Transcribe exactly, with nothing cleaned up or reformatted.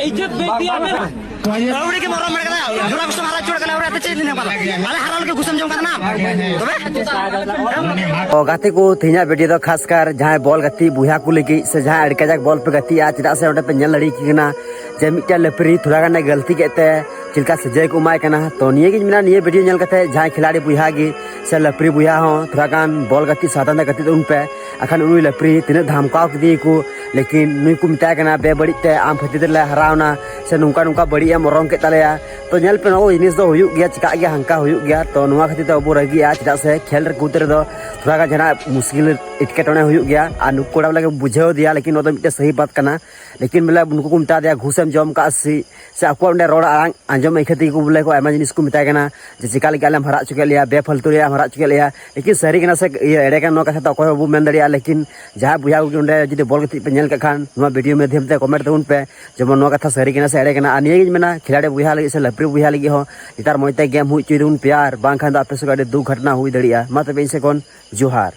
ᱤᱡᱽᱡᱚᱛ ᱵᱮ ᱫᱤᱭᱟ ᱢᱮ᱾ ᱟᱹᱣᱲᱤ ᱜᱮ ᱢᱚᱨᱚᱢ ᱢᱮ ᱠᱟᱫᱟ᱾ ᱡᱚᱲᱟ ᱠᱚ ᱥᱟᱢ ᱦᱟᱨᱟ ᱪᱩᱲ ᱠᱟᱱᱟ, ᱟᱹᱣᱲᱤ ᱛᱮ ᱪᱮᱫ ᱞᱤᱧ ᱵᱟᱲᱟᱭᱟ? ᱟᱞᱮ ᱦᱟᱨᱟ ᱞᱟᱹᱜᱤᱫ ᱜᱩᱥᱟᱹᱢ ᱡᱚᱢ ᱠᱟᱱᱟ᱾ ᱛᱚᱵᱮ? ᱚ, ᱜᱟᱛᱮ ᱠᱚ, ᱛᱮᱦᱮᱧᱟᱜ ᱵᱷᱤᱰᱤᱭᱳ ᱫᱚ ᱠᱷᱟᱥ ᱠᱟᱨ ᱡᱟᱦᱟᱸᱭ ᱵᱚᱞ ᱜᱟᱛᱮᱜ ᱵᱚᱭᱦᱟ ᱠᱚ ᱞᱟᱹᱜᱤᱫ ᱥᱮ ᱡᱟᱦᱟᱸᱭ ᱟᱹᱰᱤ ᱠᱟᱡᱟᱠ ᱵᱚᱞ ᱯᱮ ᱜᱟᱛᱮᱜᱼᱟ, ᱪᱮᱫᱟᱜ ᱥᱮ ᱚᱸᱰᱮ ᱯᱮ ᱧᱮᱞ ᱫᱟᱲᱮᱭᱟᱜ ᱠᱟᱱᱟ ᱡᱮ ᱢᱤᱫᱴᱮᱱ ᱞᱮᱯᱷᱟᱨᱤ ᱛᱷᱚᱲᱟ ᱜᱟᱱᱮ ᱜᱟᱹᱞᱛᱤ ᱠᱮᱫ ᱛᱮ ᱪᱮᱫ ᱞᱮᱠᱟ ᱥᱟᱹᱡᱟᱹᱭ ᱠᱚ ᱮᱢᱟᱭ ᱠᱟᱱᱟ᱾ ᱛᱚ ᱱᱤᱭᱟᱹ ᱜᱤᱧ ᱢᱮᱱᱟ, ᱱᱤᱭᱟᱹ ᱵᱷᱤᱰᱤᱭᱳ ᱧᱮᱞ ᱠᱟᱛᱮ ᱡᱟᱦᱟᱸᱭ ᱠᱷᱤᱞᱟᱲᱤ ᱵᱚᱭᱦᱟ ᱜᱮ ᱥᱮ ᱞᱮᱯᱷᱟᱨᱤ ᱵᱚᱭᱦᱟ ᱦᱚᱸ ᱛᱷᱚᱲᱟ ᱜᱟᱱ ᱵᱚᱞ ᱜᱟᱛᱮᱜ ᱥᱟᱵᱫᱷᱟᱱ ᱛᱮ ᱜᱟᱛᱮᱜ ᱛᱟᱵᱚᱱ ᱯᱮ᱾ ᱟᱠᱷᱟᱱ ᱩᱱᱤ ᱞᱮᱯᱷᱟᱨᱤ ᱛᱤᱱᱟᱹᱜ ᱫᱷᱟᱢᱠᱟᱣ ᱠᱮᱫᱮᱭᱟᱠᱚ, ᱞᱮᱠᱤᱱ ᱱᱩᱭ ᱠᱚ ᱢᱮᱛᱟᱭ ᱠᱟᱱᱟ, "ᱵᱮᱵᱟᱹᱲᱤᱡ ᱛᱮ ᱟᱢ ᱠᱷᱟᱹᱛᱤᱨ ᱛᱮᱞᱮ ᱦᱟᱨᱟᱣᱱᱟ, ᱥᱮ ᱱᱚᱝᱠᱟ ᱱᱚᱝᱠᱟ ᱵᱟᱹᱲᱤᱡ ᱮᱢ ᱚᱨᱚᱝ ᱠᱮᱫ ᱛᱟᱞᱮᱭᱟ᱾" ᱛᱚ ᱧᱮᱞ ᱯᱮ, ᱱᱚᱣᱟ ᱠᱚ ᱡᱤᱱᱤᱥ ᱫᱚ ᱦᱩᱭᱩᱜ ᱜᱮᱭᱟ, ᱪᱮᱠᱟᱜ ᱜᱮᱭᱟ, ᱦᱟᱱᱠᱟ ᱦᱩᱭᱩᱜ ᱜᱮᱭᱟ᱾ ᱛᱚ ᱱᱚᱣᱟ ᱠᱷᱟᱹᱛᱤᱨ ᱛᱮ ᱟᱵᱚ ᱨᱟᱹᱜᱤᱜᱼᱟ, ᱪᱮᱫᱟᱜ ᱥᱮ ᱠᱷᱮᱞ ᱨᱮ ᱠᱩᱫ ᱨᱮᱫᱚ ᱛᱷᱚᱲᱟ ᱜᱟᱱ ᱡᱟᱦᱟᱱᱟᱜ ᱢᱩᱥᱠᱤᱞ ᱮᱴᱠᱮᱴᱚᱬᱮ ᱦᱩᱭᱩᱜ ᱜᱮᱭᱟ᱾ ᱟᱨ ᱱᱩᱠᱩ ᱠᱚᱲᱟ ᱵᱚᱞᱮ ᱠᱚ ᱵᱩᱡᱷᱟᱹᱣ ᱫᱮᱭᱟ, ᱞᱮᱠᱤᱱ ᱱᱚᱣᱟ ᱫᱚ ᱢᱤᱫᱴᱮᱱ ᱥᱟᱹᱦᱤ ᱵᱟᱛ ᱠᱟᱱᱟ᱾ ᱞᱮᱠᱤᱱ ᱵᱚᱞᱮ ᱩᱱᱠᱩ ᱠᱚ ᱢᱮᱛᱟ ᱫᱮᱭᱟ, "ᱜᱷᱩᱥ ᱮᱢ ᱡᱚᱢ ᱠᱟᱜ ᱥᱮ?" ᱥᱮ ᱟᱠᱚᱣᱟᱜ ᱚᱸᱰᱮ ᱨᱚᱲ ᱟᱲᱟᱝ ᱟᱸᱡᱚᱢ ᱟᱹᱭᱠᱟᱹ ᱛᱮᱜᱮ ᱠᱚ ᱵᱚᱞᱮ ᱠᱚ ᱟᱭᱢᱟ ᱡᱤᱱᱤᱥ ᱠᱚ ᱢᱮᱛᱟᱭ ᱠᱟᱱᱟ, ᱡᱮ ᱪᱮᱠᱟ ᱞᱟᱹᱜᱤᱫ ᱟᱞᱮᱢ ᱦᱟᱨᱟ ᱦᱚᱪᱚ ᱠᱮᱫ ᱞᱮᱭᱟ, ᱵᱮᱯᱷᱟᱞᱛᱩ ᱨᱮᱭᱟᱜ ᱮᱢ ᱦᱟᱨᱟ ᱦᱚᱪᱚ ᱠᱮᱫ ᱞᱮᱭᱟ᱾ ᱞᱮᱠᱤᱱ ᱥᱟᱹᱨᱤ ᱠᱟᱱᱟ ᱥᱮ ᱤᱭᱟᱹ ᱮᱲᱮ ᱠᱟᱱᱟ, ᱱᱚᱣᱟ ᱠᱟᱛᱷᱟ ᱫᱚ ᱚᱠᱚᱭ ᱦᱚᱸ ᱵᱟᱵᱚ ᱢᱮᱱ ᱫᱟᱲᱮᱭᱟᱜᱼᱟ᱾ ᱞᱮᱠᱤᱱ ᱡᱟᱦᱟᱸᱭ ᱵᱚᱭᱦᱟ ᱠᱚᱜᱮ ᱚᱸᱰᱮ ᱡᱩᱫᱤ ᱵᱚᱞ ᱜᱟᱛᱮᱜ ᱯᱮ ᱧᱮᱞ ᱠᱟᱜ ᱠᱷᱟᱱ, ᱱᱚᱣᱟ ᱵᱷᱤᱰᱤᱭᱳ ᱢᱟᱫᱽᱫᱷᱚᱢ ᱛᱮ ᱠᱚᱢᱮᱱᱴ ᱛᱟᱵᱚᱱ ᱯᱮ, ᱡᱮᱢᱚᱱ ᱱᱚᱣᱟ ᱠᱟᱛᱷᱟ ᱥᱟᱹᱨᱤ ᱠᱟᱱᱟ ᱥᱮ ᱮᱲᱮ ᱠᱟᱱᱟ᱾ ᱟᱨ ᱱᱤᱭᱟᱹ ᱜᱤᱧ ᱢᱮᱱᱟ, ᱠᱷᱤᱞᱟᱲᱤ ᱵᱚᱭᱦᱟ ᱞᱟᱹᱜᱤᱫ ᱥᱮ ᱞᱮᱯᱷᱟᱨᱤ ᱵᱚᱭᱦᱟ ᱞᱟᱹᱜᱤᱫ ᱦᱚᱸ ᱱᱮᱛᱟᱨ ᱢᱚᱡᱽ ᱛᱮ ᱜᱮᱢ ᱦᱩᱭ ᱦᱚᱪᱚᱭ ᱛᱟᱵᱚᱱ ᱯᱮ, ᱟᱨ ᱵᱟᱝᱠᱷᱟᱱ ᱫᱚ ᱟᱯᱮ ᱥᱚᱸᱜᱮ ᱟᱹᱰᱤ ᱫᱩᱠ ᱜᱷᱚᱴᱚᱱᱟ ᱦᱩᱭ ᱫᱟᱲᱮᱭᱟᱜᱼᱟ᱾ ᱢᱟ ᱛᱚᱵᱮ ᱤᱧ ᱥᱮᱫ ᱠᱷᱚᱱ ᱡᱚᱦᱟᱨ᱾